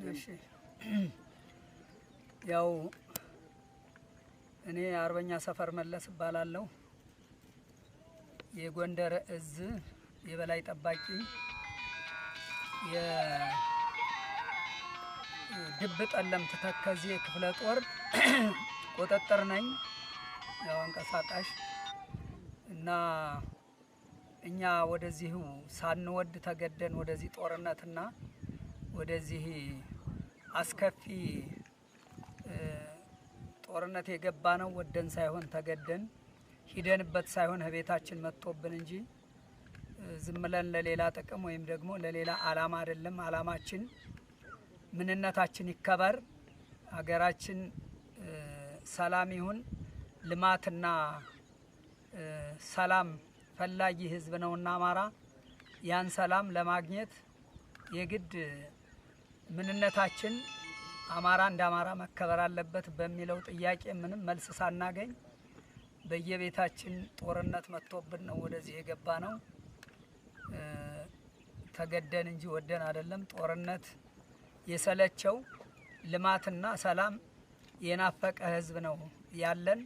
እሺ፣ ያው እኔ አርበኛ ሰፈር መለስ እባላለሁ። የጎንደር እዝ የበላይ ጠባቂ፣ የድብ ጠለምት ተከዜ ክፍለ ጦር ቁጥጥር ነኝ። ያው አንቀሳቃሽ እና እኛ ወደዚሁ ሳንወድ ተገደን ወደዚህ ጦርነትና ወደዚህ አስከፊ ጦርነት የገባ ነው። ወደን ሳይሆን ተገደን፣ ሂደንበት ሳይሆን ህቤታችን መጥቶብን እንጂ ዝም ብለን ለሌላ ጥቅም ወይም ደግሞ ለሌላ አላማ አይደለም። አላማችን ምንነታችን ይከበር፣ ሀገራችን ሰላም ይሁን፣ ልማትና ሰላም ፈላጊ ህዝብ ነውና አማራ ያን ሰላም ለማግኘት የግድ ምንነታችን አማራ እንደ አማራ መከበር አለበት በሚለው ጥያቄ ምንም መልስ ሳናገኝ በየቤታችን ጦርነት መጥቶብን ነው ወደዚህ የገባ ነው። ተገደን እንጂ ወደን አይደለም። ጦርነት የሰለቸው፣ ልማትና ሰላም የናፈቀ ህዝብ ነው ያለን።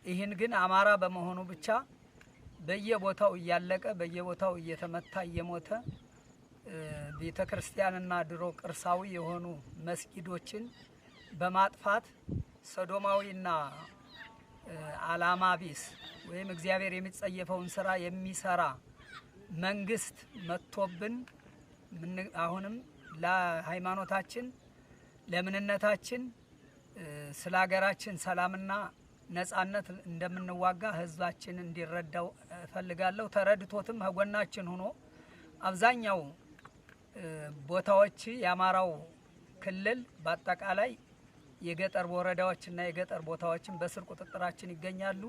ይህን ግን አማራ በመሆኑ ብቻ በየቦታው እያለቀ፣ በየቦታው እየተመታ፣ እየሞተ፣ ቤተ ክርስቲያንና ድሮ ቅርሳዊ የሆኑ መስጊዶችን በማጥፋት ሰዶማዊና አላማ ቢስ ወይም እግዚአብሔር የሚጸየፈውን ስራ የሚሰራ መንግስት መጥቶብን አሁንም ለሃይማኖታችን፣ ለምንነታችን፣ ስለ ሀገራችን ሰላምና ነጻነት እንደምንዋጋ ህዝባችን እንዲረዳው እፈልጋለሁ። ተረድቶትም ከጎናችን ሆኖ አብዛኛው ቦታዎች የአማራው ክልል በአጠቃላይ የገጠር ወረዳዎችና የገጠር ቦታዎችን በስር ቁጥጥራችን ይገኛሉ።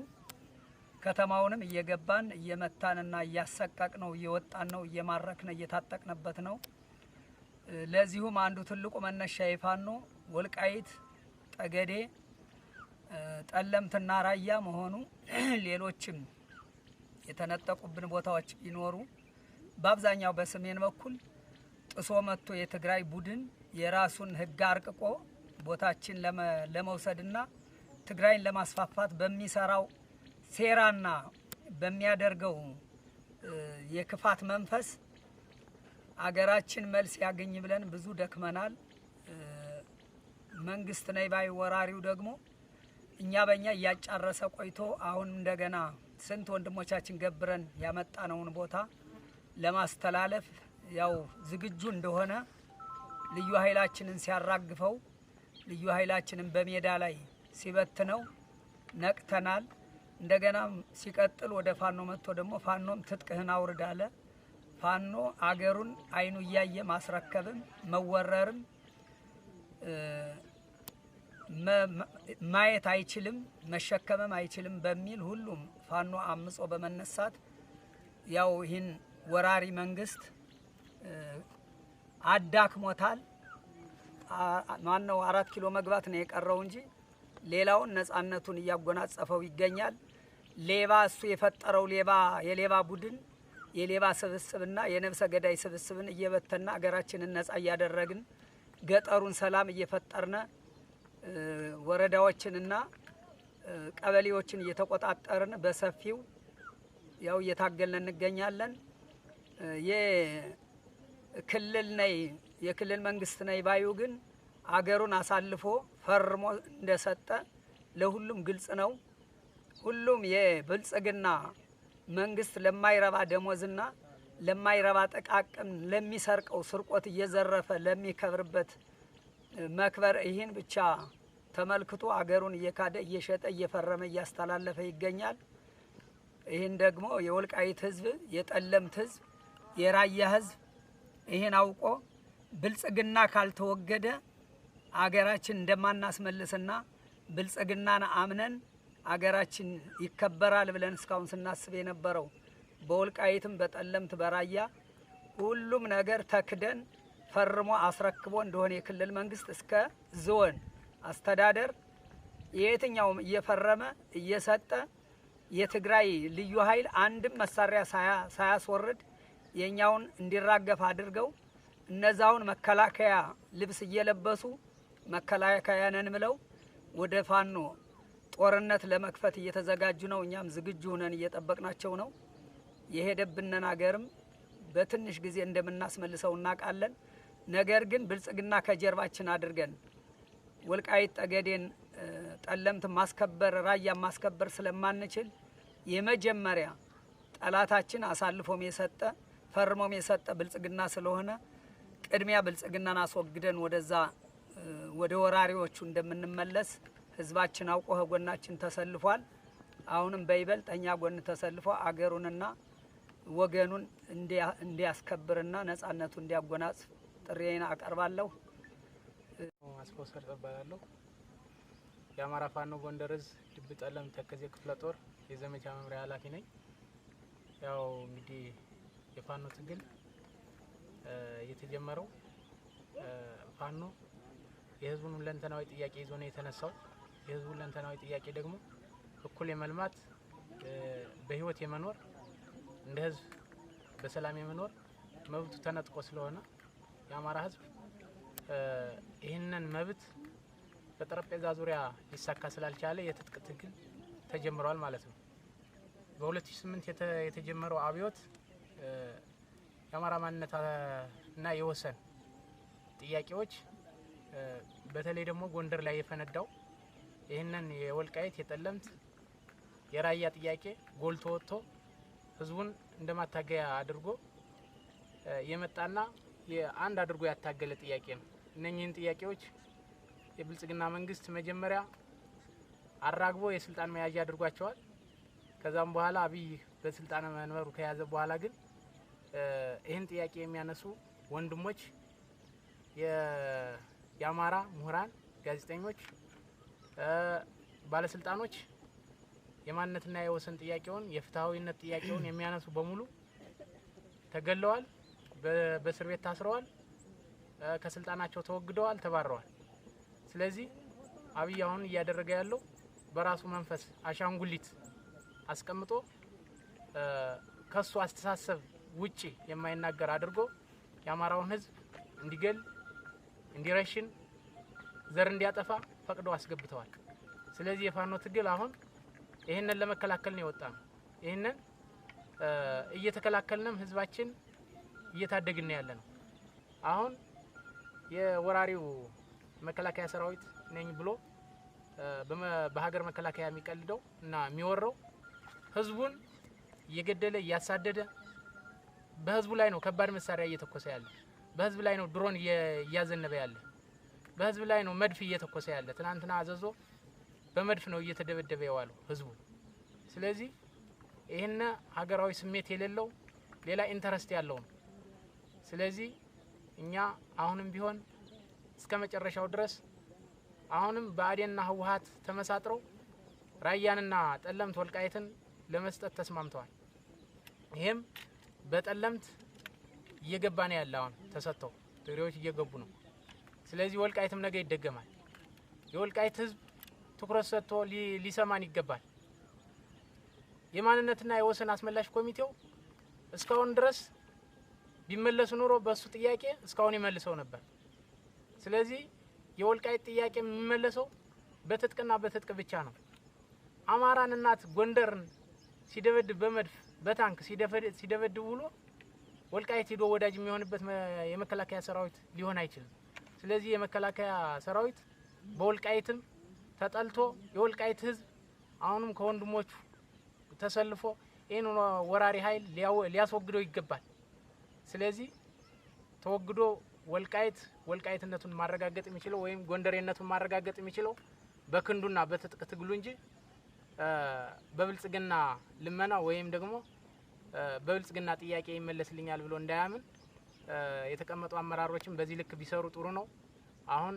ከተማውንም እየገባን እየመታንና እያሰቀቅ ነው፣ እየወጣን ነው፣ እየማረክን እየታጠቅንበት ነው። ለዚሁም አንዱ ትልቁ መነሻ የፋኖ ወልቃይት፣ ጠገዴ፣ ጠለምትና ራያ መሆኑ፣ ሌሎችም የተነጠቁብን ቦታዎች ቢኖሩ በአብዛኛው በሰሜን በኩል ጥሶ መጥቶ የትግራይ ቡድን የራሱን ህግ አርቅቆ ቦታችን ለመውሰድና ትግራይን ለማስፋፋት በሚሰራው ሴራና በሚያደርገው የክፋት መንፈስ አገራችን መልስ ያገኝ ብለን ብዙ ደክመናል። መንግስት ነይ ባይ ወራሪው ደግሞ እኛ በእኛ እያጫረሰ ቆይቶ አሁን እንደገና ስንት ወንድሞቻችን ገብረን ያመጣነውን ቦታ ለማስተላለፍ ያው ዝግጁ እንደሆነ ልዩ ኃይላችንን ሲያራግፈው፣ ልዩ ኃይላችንን በሜዳ ላይ ሲበትነው ነቅተናል። እንደገና ሲቀጥል ወደ ፋኖ መጥቶ ደግሞ ፋኖም ትጥቅህን አውርድ አለ። ፋኖ አገሩን አይኑ እያየ ማስረከብም መወረርም ማየት አይችልም፣ መሸከምም አይችልም በሚል ሁሉም ፋኖ አምጾ በመነሳት ያው ይህን ወራሪ መንግስት አዳክሞታል። ማነው 4 ኪሎ መግባት ነው የቀረው እንጂ ሌላውን ነጻነቱን እያጎናጸፈው ይገኛል። ሌባ እሱ የፈጠረው ሌባ፣ የሌባ ቡድን፣ የሌባ ስብስብና የነፍሰ ገዳይ ስብስብን እየበተና ሀገራችንን ነጻ እያደረግን፣ ገጠሩን ሰላም እየፈጠርነ፣ ወረዳዎችንና ቀበሌዎችን እየተቆጣጠርን በሰፊው ያው እየታገልን እንገኛለን። የክልል ነይ የክልል መንግስት ነይ ባዩ ግን አገሩን አሳልፎ ፈርሞ እንደሰጠ ለሁሉም ግልጽ ነው። ሁሉም የብልጽግና መንግስት ለማይረባ ደሞዝና ለማይረባ ጥቃቅን ለሚሰርቀው ስርቆት እየዘረፈ ለሚከብርበት መክበር ይህን ብቻ ተመልክቶ አገሩን እየካደ፣ እየሸጠ፣ እየፈረመ እያስተላለፈ ይገኛል። ይህን ደግሞ የወልቃይት ህዝብ፣ የጠለምት ህዝብ፣ የራያ ህዝብ ይህን አውቆ ብልጽግና ካልተወገደ አገራችን እንደማናስመልስና ብልጽግናን አምነን አገራችን ይከበራል ብለን እስካሁን ስናስብ የነበረው በወልቃይትም በጠለምት በራያ ሁሉም ነገር ተክደን ፈርሞ አስረክቦ እንደሆነ የክልል መንግስት እስከ ዞን አስተዳደር የየትኛውም እየፈረመ እየሰጠ የትግራይ ልዩ ኃይል አንድም መሳሪያ ሳያስወርድ የእኛውን እንዲራገፍ አድርገው እነዛውን መከላከያ ልብስ እየለበሱ መከላከያ ነን ብለው ወደ ፋኖ ጦርነት ለመክፈት እየተዘጋጁ ነው። እኛም ዝግጁ ሁነን እየጠበቅናቸው ነው። የሄደብንን አገርም በትንሽ ጊዜ እንደምናስመልሰው እናውቃለን። ነገር ግን ብልጽግና ከጀርባችን አድርገን ወልቃይት ጠገዴን፣ ጠለምት ማስከበር፣ ራያ ማስከበር ስለማንችል የመጀመሪያ ጠላታችን አሳልፎም የሰጠ ፈርሞም የሰጠ ብልጽግና ስለሆነ ቅድሚያ ብልጽግናን አስወግደን ወደዛ ወደ ወራሪዎቹ እንደምንመለስ ህዝባችን አውቆ ጎናችን ተሰልፏል። አሁንም በይበልጥ እኛ ጎን ተሰልፎ አገሩንና ወገኑን እንዲያስከብርና ነጻነቱ እንዲያጎናጽፍ ጥሪዬን አቀርባለሁ። አስፋው ሰርጸ እባላለሁ። የአማራ ፋኖ ጎንደር እዝ ድብ ጠለምት ተከዜ ክፍለ ጦር የዘመቻ መምሪያ ኃላፊ ነኝ። ያው እንግዲህ የፋኖ ትግል የተጀመረው ፋኖ የህዝቡን ሁለንተናዊ ጥያቄ ይዞ ነው የተነሳው። የህዝቡ ሁለንተናዊ ጥያቄ ደግሞ እኩል የመልማት፣ በህይወት የመኖር፣ እንደ ህዝብ በሰላም የመኖር መብቱ ተነጥቆ ስለሆነ የአማራ ህዝብ ይህንን መብት በጠረጴዛ ዙሪያ ሊሳካ ስላልቻለ የትጥቅ ትግል ተጀምሯል ማለት ነው። በ2008 የተጀመረው አብዮት የአማራ ማንነት እና የወሰን ጥያቄዎች በተለይ ደግሞ ጎንደር ላይ የፈነዳው ይህንን የወልቃይት፣ የጠለምት፣ የራያ ጥያቄ ጎልቶ ወጥቶ ህዝቡን እንደማታገያ አድርጎ የመጣና የአንድ አድርጎ ያታገለ ጥያቄ ነው። እነኚህን ጥያቄዎች የብልጽግና መንግስት መጀመሪያ አራግቦ የስልጣን መያዣ አድርጓቸዋል። ከዛም በኋላ አብይ በስልጣን መንበሩ ከያዘ በኋላ ግን ይህን ጥያቄ የሚያነሱ ወንድሞች፣ የአማራ ምሁራን፣ ጋዜጠኞች፣ ባለስልጣኖች የማንነትና የወሰን ጥያቄውን የፍትሐዊነት ጥያቄውን የሚያነሱ በሙሉ ተገለዋል፣ በእስር ቤት ታስረዋል፣ ከስልጣናቸው ተወግደዋል፣ ተባረዋል። ስለዚህ አብይ አሁን እያደረገ ያለው በራሱ መንፈስ አሻንጉሊት አስቀምጦ ከሱ አስተሳሰብ ውጪ የማይናገር አድርጎ የአማራውን ሕዝብ እንዲገል፣ እንዲረሽን፣ ዘር እንዲያጠፋ ፈቅደው አስገብተዋል። ስለዚህ የፋኖ ትግል አሁን ይህንን ለመከላከል ነው የወጣ ነው። ይህንን እየተከላከልንም ህዝባችን እየታደግን ያለ ነው። አሁን የወራሪው መከላከያ ሰራዊት ነኝ ብሎ በሀገር መከላከያ የሚቀልደው እና የሚወረው ህዝቡን እየገደለ እያሳደደ በህዝቡ ላይ ነው ከባድ መሳሪያ እየተኮሰ ያለ። በህዝብ ላይ ነው ድሮን እያዘነበ ያለ። በህዝብ ላይ ነው መድፍ እየተኮሰ ያለ። ትናንትና አዘዞ በመድፍ ነው እየተደበደበ የዋለው ህዝቡ። ስለዚህ ይህን ሀገራዊ ስሜት የሌለው ሌላ interest ያለው ነው። ስለዚህ እኛ አሁንም ቢሆን እስከ መጨረሻው ድረስ አሁንም ብአዴንና ህወሓት ተመሳጥረው ራያንና ጠለምት ወልቃይትን ለመስጠት ተስማምተዋል። ይሄም በጠለምት እየገባ ነው ያለ። አሁን ተሰጥተው ትግሬዎች እየገቡ ነው። ስለዚህ ወልቃይትም ነገ ይደገማል። የወልቃይት ህዝብ ትኩረት ሰጥቶ ሊሰማን ይገባል። የማንነትና የወሰን አስመላሽ ኮሚቴው እስካሁን ድረስ ቢመለሱ ኑሮ በሱ ጥያቄ እስካሁን ይመልሰው ነበር። ስለዚህ የወልቃይት ጥያቄ የሚመለሰው በትጥቅና በትጥቅ ብቻ ነው። አማራን እናት ጎንደርን ሲደበድብ በመድፍ በታንክ ሲደበድብ ውሎ ወልቃይት ሄዶ ወዳጅ የሚሆንበት የመከላከያ ሰራዊት ሊሆን አይችልም። ስለዚህ የመከላከያ ሰራዊት በወልቃይትም ተጠልቶ የወልቃይት ህዝብ አሁንም ከወንድሞቹ ተሰልፎ ይህን ወራሪ ኃይል ሊያስወግደው ይገባል። ስለዚህ ተወግዶ ወልቃይት ወልቃይትነቱን ማረጋገጥ የሚችለው ወይም ጎንደሬነቱን ማረጋገጥ የሚችለው በክንዱና በትጥቅ ትግሉ እንጂ በብልጽግና ልመና ወይም ደግሞ በብልጽግና ጥያቄ ይመለስልኛል ብሎ እንዳያምን የተቀመጡ አመራሮችም በዚህ ልክ ቢሰሩ ጥሩ ነው። አሁን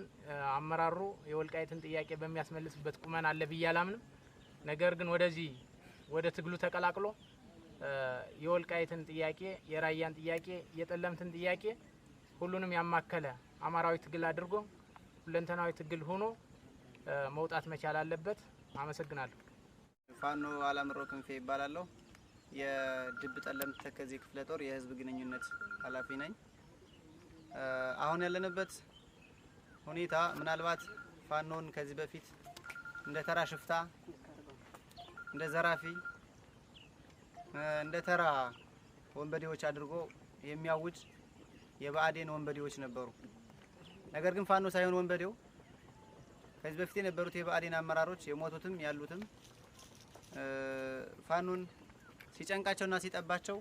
አመራሩ የወልቃይትን ጥያቄ በሚያስመልስበት ቁመና አለ ብዬ አላምንም። ነገር ግን ወደዚህ ወደ ትግሉ ተቀላቅሎ የወልቃይትን ጥያቄ፣ የራያን ጥያቄ፣ የጠለምትን ጥያቄ ሁሉንም ያማከለ አማራዊ ትግል አድርጎ ሁለንተናዊ ትግል ሆኖ መውጣት መቻል አለበት። አመሰግናለሁ። ፋኖ አላምሮ ክንፌ ይባላለሁ። የድብ ጠለምት ተከዜ ክፍለ ጦር የህዝብ ግንኙነት ኃላፊ ነኝ። አሁን ያለንበት ሁኔታ ምናልባት ፋኖን ከዚህ በፊት እንደ ተራ ሽፍታ፣ እንደ ዘራፊ፣ እንደ ተራ ወንበዴዎች አድርጎ የሚያውጅ የብአዴን ወንበዴዎች ነበሩ። ነገር ግን ፋኖ ሳይሆን ወንበዴው ከዚህ በፊት የነበሩት የብአዴን አመራሮች የሞቱትም ያሉትም ፋኖን ሲጨንቃቸውና ሲጠባቸው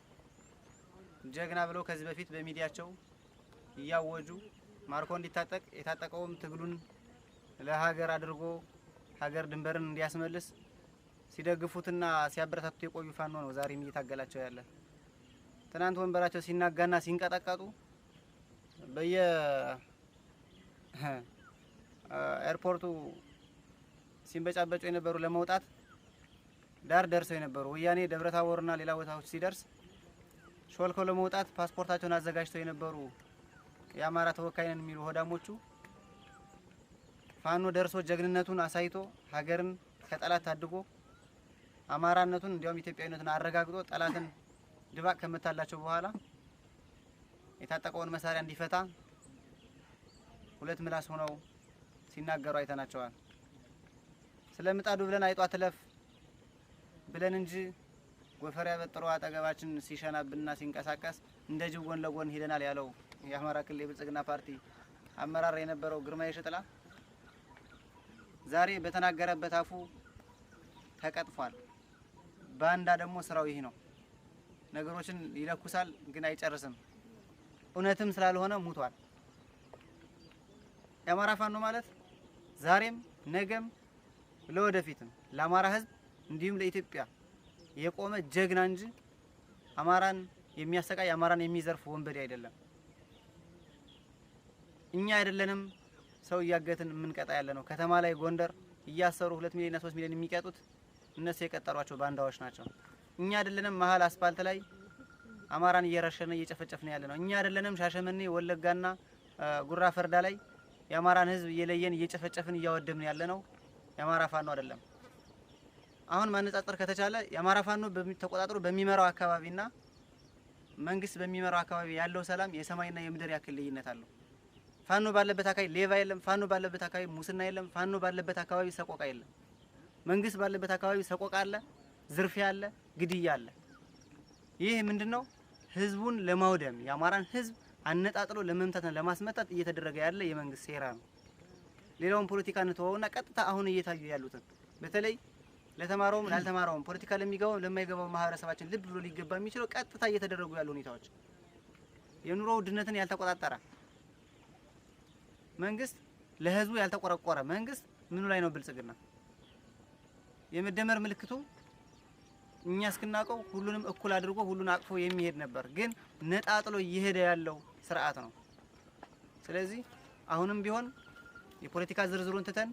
ጀግና ብለው ከዚህ በፊት በሚዲያቸው እያወጁ ማርኮ እንዲታጠቅ የታጠቀውም ትግሉን ለሀገር አድርጎ ሀገር ድንበርን እንዲያስመልስ ሲደግፉትና ሲያበረታቱት የቆዩ ፋኖ ነው ዛሬም እየታገላቸው ያለ። ትናንት ወንበራቸው ሲናጋና ሲንቀጠቀጡ በየ ኤርፖርቱ ሲንበጫበጩ የነበሩ ለመውጣት ዳር ደርሰው የነበሩ ወያኔ ደብረታቦርና ሌላ ቦታዎች ሲደርስ ሾልከው ለመውጣት ፓስፖርታቸውን አዘጋጅተው የነበሩ የአማራ ተወካይ ነን የሚሉ ሆዳሞቹ ፋኖ ደርሶ ጀግንነቱን አሳይቶ ሀገርን ከጠላት ታድጎ አማራነቱን እንዲያውም ኢትዮጵያዊነቱን አረጋግጦ ጠላትን ድባቅ ከመታላቸው በኋላ የታጠቀውን መሳሪያ እንዲፈታ ሁለት ምላስ ሆነው ሲናገሩ አይተናቸዋል። ስለምጣዱ ብለን አይጧ ትለፍ ብለን እንጂ ጎፈሬ ያበጠረው አጠገባችን ሲሸናብንና ሲንቀሳቀስ እንደ ጅብ ጎን ለጎን ሄደናል ያለው የአማራ ክልል የብልጽግና ፓርቲ አመራር የነበረው ግርማ የሺጥላ ዛሬ በተናገረበት አፉ ተቀጥፏል። ባንዳ ደግሞ ስራው ይህ ነው። ነገሮችን ይለኩሳል ግን አይጨርስም። እውነትም ስላልሆነ ሙቷል። የአማራ ፋኖ ማለት ዛሬም ነገም ለወደፊትም ለአማራ ሕዝብ እንዲሁም ለኢትዮጵያ የቆመ ጀግና እንጂ አማራን የሚያሰቃይ አማራን የሚዘርፍ ወንበዴ አይደለም። እኛ አይደለንም ሰው እያገትን የምንቀጣ ያለ ነው። ከተማ ላይ ጎንደር እያሰሩ 2 ሚሊዮን እና 3 ሚሊዮን የሚቀጡት እነሱ የቀጠሯቸው ባንዳዎች ናቸው። እኛ አይደለንም መሀል አስፋልት ላይ አማራን እየረሸነ እየጨፈጨፍን ያለ ነው። እኛ አይደለንም ሻሸመኔ፣ ወለጋና ጉራ ፈርዳ ላይ የአማራን ህዝብ እየለየን እየጨፈጨፍን እያወደምን ያለ ነው። የአማራ ፋኖ አይደለም። አሁን ማነጻጸር ከተቻለ የአማራ ፋኖ ተቆጣጥሮ በሚመራው አካባቢና መንግስት በሚመራው አካባቢ ያለው ሰላም የሰማይና የምድር ያክል ልዩነት አለው። ፋኖ ባለበት አካባቢ ሌባ የለም። ፋኖ ባለበት አካባቢ ሙስና የለም። ፋኖ ባለበት አካባቢ ሰቆቃ የለም። መንግስት ባለበት አካባቢ ሰቆቃ አለ፣ ዝርፊያ አለ፣ ግድያ አለ። ይህ ምንድነው? ህዝቡን ለማውደም የአማራን ህዝብ አነጣጥሎ ለመምታትና ለማስመታት እየተደረገ ያለ የመንግስት ሴራ ነው። ሌላውን ፖለቲካ እንተወውና ቀጥታ አሁን እየታዩ ያሉትን በተለይ ለተማረውም ላልተማረውም ፖለቲካ ለሚገባው ለማይገባው ማህበረሰባችን ልብ ብሎ ሊገባ የሚችለው ቀጥታ እየተደረጉ ያሉ ሁኔታዎች የኑሮ ውድነትን ያልተቆጣጠረ መንግስት፣ ለህዝቡ ያልተቆረቆረ መንግስት ምኑ ላይ ነው ብልጽግና? የመደመር ምልክቱ እኛ እስክናውቀው ሁሉንም እኩል አድርጎ ሁሉን አቅፎ የሚሄድ ነበር፣ ግን ነጣጥሎ እየሄደ ያለው ስርዓት ነው። ስለዚህ አሁንም ቢሆን የፖለቲካ ዝርዝሩን ትተን